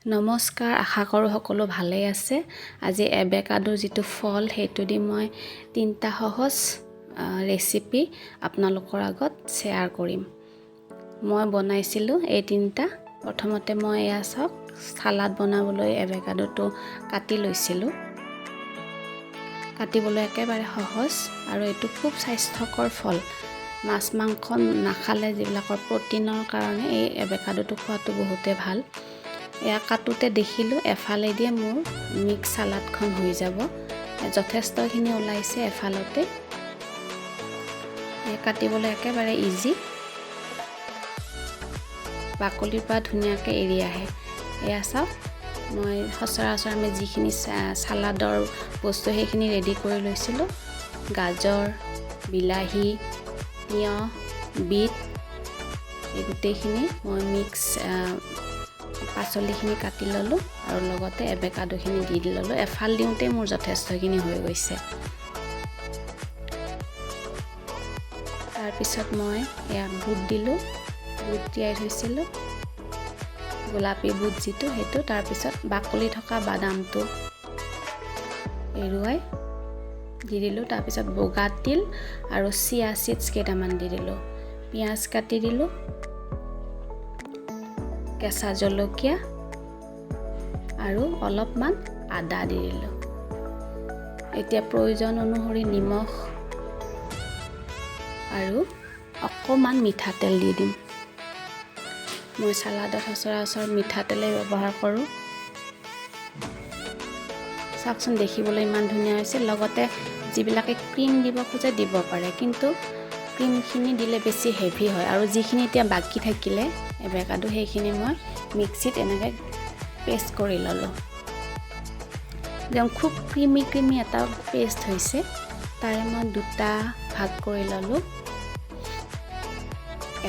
নমস্কাৰ, আশা কৰোঁ সকলো ভালেই আছে। আজি এভেকাডো যিটো ফল, সেইটো দি মই তিনিটা সহজ ৰেচিপি আপোনালোকৰ আগত শ্বেয়াৰ কৰিম। মই বনাইছিলোঁ এই তিনিটা। প্ৰথমতে মই এয়া চাওক, চালাড বনাবলৈ এভেকাডোটো কাটি লৈছিলোঁ। কাটিবলৈ একেবাৰে সহজ আৰু এইটো খুব স্বাস্থ্যকৰ ফল। মাছ মাংস নাখালে যিবিলাকৰ প্ৰ'টিনৰ কাৰণে এই এভেকাডোটো খোৱাটো বহুতে ভাল। এয়া কাটোতে দেখিলোঁ এফালেদিয়ে মোৰ মিক্স চালাডখন হৈ যাব, যথেষ্টখিনি ওলাইছে এফালতে। কাটিবলৈ একেবাৰে ইজি, বাকলিৰ পৰা ধুনীয়াকৈ এৰি আহে। এয়া চাওক, মই সচৰাচৰ আমি যিখিনি চালাডৰ বস্তু সেইখিনি ৰেডি কৰি লৈছিলোঁ। গাজৰ, বিলাহী, তিয়ঁহ, বিট, এই গোটেইখিনি মই মিক্স পাচলিখিনি কাটি ল'লোঁ আৰু লগতে এভেকাডোখিনি দি ল'লোঁ। এফাল দিওঁতেই মোৰ যথেষ্টখিনি হৈ গৈছে। তাৰপিছত মই এয়া বুট দিলোঁ, বুট তিয়াই থৈছিলোঁ, গোলাপী বুট যিটো সেইটো। তাৰপিছত বাকলি থকা বাদামটো এৰুৱাই দি দিলোঁ। তাৰপিছত বগা তিল আৰু চিয়া চিডছ কেইটামান দি দিলোঁ, পিঁয়াজ কাটি দিলোঁ, কেঁচা জলকীয়া আৰু অলপমান আদা দি দিলোঁ। এতিয়া প্ৰয়োজন অনুসৰি নিমখ আৰু অকণমান মিঠাতেল দি দিম। মই চালাডত সচৰাচৰ মিঠাতেলেই ব্যৱহাৰ কৰোঁ। চাওকচোন, দেখিবলৈ ইমান ধুনীয়া হৈছে। লগতে যিবিলাকে ক্ৰীম দিব খোজে দিব পাৰে, কিন্তু ক্ৰীমখিনি দিলে বেছি হেভি হয়। আৰু যিখিনি এতিয়া বাকী থাকিলে এভেকাডো, সেইখিনি মই মিক্সিত এনেকৈ পেষ্ট কৰি ল'লোঁ। একদম খুব ক্ৰিমি ক্ৰিমি এটা পেষ্ট হৈছে। তাৰে মই দুটা ভাগ কৰি ল'লোঁ।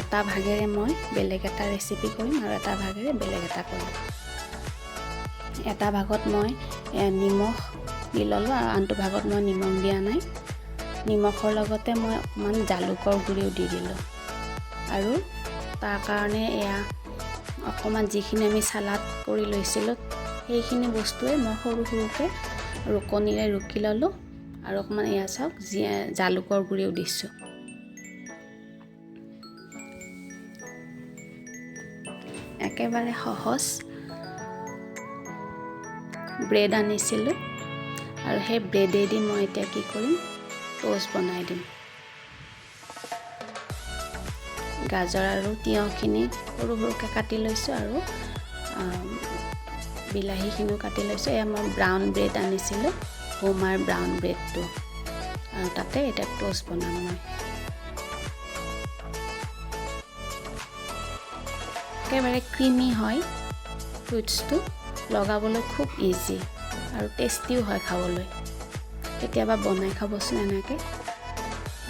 এটা ভাগেৰে মই বেলেগ এটা ৰেচিপি কৰিম আৰু এটা ভাগেৰে বেলেগ এটা কৰিম। এটা ভাগত মই নিমখ দি ল'লোঁ আৰু আনটো ভাগত মই নিমখ দিয়া নাই। নিমখৰ লগতে মই অকণমান জালুকৰ গুড়িও দি দিলোঁ। আৰু তাৰ কাৰণে এয়া অকণমান যিখিনি আমি চালাড কৰি লৈছিলোঁ সেইখিনি বস্তুৱে মই সৰু সৰুকৈ ৰুকনিৰে ৰুকি ল'লোঁ আৰু অকণমান এয়া চাওক জালুকৰ গুড়িও দিছোঁ। একেবাৰে সহজ। ব্ৰেড আনিছিলোঁ আৰু সেই ব্ৰেডেদি মই এতিয়া কি কৰিম, ট'ষ্ট বনাই দিম। গাজৰ আৰু তিয়ঁহখিনি সৰু সৰুকৈ কাটি লৈছোঁ আৰু বিলাহীখিনিও কাটি লৈছোঁ। এয়া মই ব্ৰাউন ব্ৰেড আনিছিলোঁ, হোমাৰ ব্ৰাউন ব্ৰেডটো, আৰু তাতে এতিয়া ট'ষ্ট বনাম মই। একেবাৰে ক্ৰিমি হয় ফ্ৰুটছটো, লগাবলৈ খুব ইজি আৰু টেষ্টিও হয় খাবলৈ। কেতিয়াবা বনাই খাবচোন এনেকৈ।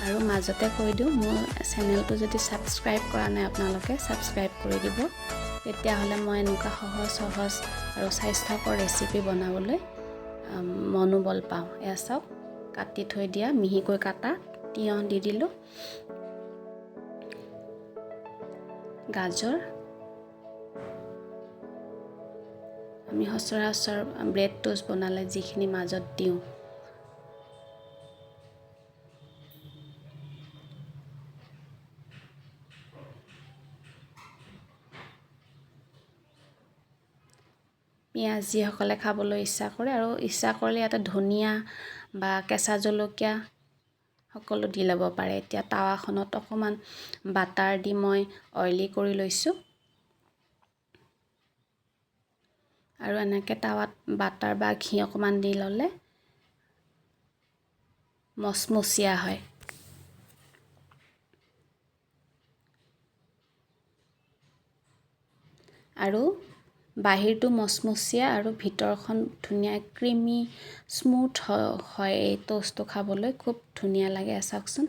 আৰু মাজতে কৈ দিওঁ, মোৰ চেনেলটো যদি ছাবস্ক্ৰাইব কৰা নাই আপোনালোকে ছাবস্ক্ৰাইব কৰি দিব, তেতিয়াহ'লে মই এনেকুৱা সহজ সহজ আৰু স্বাস্থ্যকৰ ৰেচিপি বনাবলৈ মনোবল পাওঁ। এয়া চাওক, কাটি থৈ দিয়া মিহিকৈ কাটা তিয়ঁহ দি দিলোঁ, গাজৰ। আমি সচৰাচৰ ব্ৰেড ট'ষ্ট বনালে যিখিনি মাজত দিওঁ, পিঁয়াজ যিসকলে খাবলৈ ইচ্ছা কৰে, আৰু ইচ্ছা কৰিলে ইয়াতে ধনিয়া বা কেঁচা জলকীয়া সকলো দি ল'ব পাৰে। এতিয়া টাৱাখনত অকণমান বাটাৰ দি মই অইলি কৰি লৈছোঁ আৰু এনেকৈ টাৱাত বাটাৰ বা ঘি অকণমান দি ল'লে মচমচীয়া হয়। আৰু বাহিৰটো মচমচীয়া আৰু ভিতৰখন ধুনীয়া ক্ৰিমি স্মুথ হয়। এই ট'ষ্টটো খাবলৈ খুব ধুনীয়া লাগে। চাওকচোন,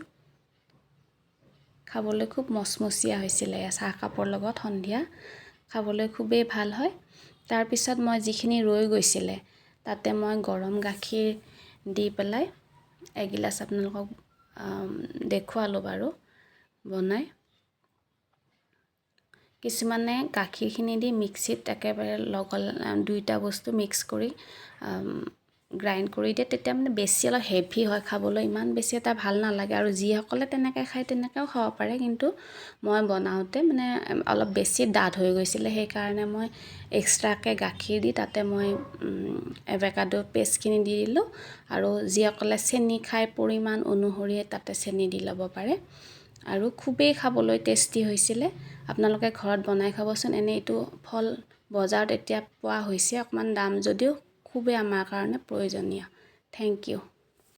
খাবলৈ খুব মচমচীয়া হৈছিলে। চাহকাপৰ লগত সন্ধিয়া খাবলৈ খুবেই ভাল হয়। তাৰপিছত মই যিখিনি ৰৈ গৈছিলে তাতে মই গৰম গাখীৰ দি পেলাই এগিলাচ আপোনালোকক দেখুৱালোঁ বাৰু বনাই। কিছুমানে গাখীৰখিনি দি মিক্সিত একেবাৰে লগত দুইটা বস্তু মিক্স কৰি গ্ৰাইণ্ড কৰি দিয়ে। তেতিয়া মানে বেছি অলপ হেভি হয় খাবলৈ, ইমান বেছি এটা ভাল নালাগে। আৰু যিসকলে তেনেকৈ খায়, তেনেকৈও খাব পাৰে। কিন্তু মই বনাওঁতে মানে অলপ বেছি ডাঠ হৈ গৈছিলে, সেইকাৰণে মই এক্সট্ৰাকৈ গাখীৰ দি তাতে মই এভেকাডো পেষ্টখিনি দি দিলোঁ। আৰু যিসকলে চেনি খায়, পৰিমাণ অনুসৰি তাতে চেনি দি ল'ব পাৰে। আৰু খুবেই খাবলৈ টেষ্টি হৈছিলে। আপোনালোকে ঘৰত বনাই খাবচোন। এনেই এইটো ফল বজাৰত এতিয়া পোৱা হৈছে, অকণমান দাম যদিও খুবেই আমাৰ কাৰণে প্ৰয়োজনীয়। Thank U.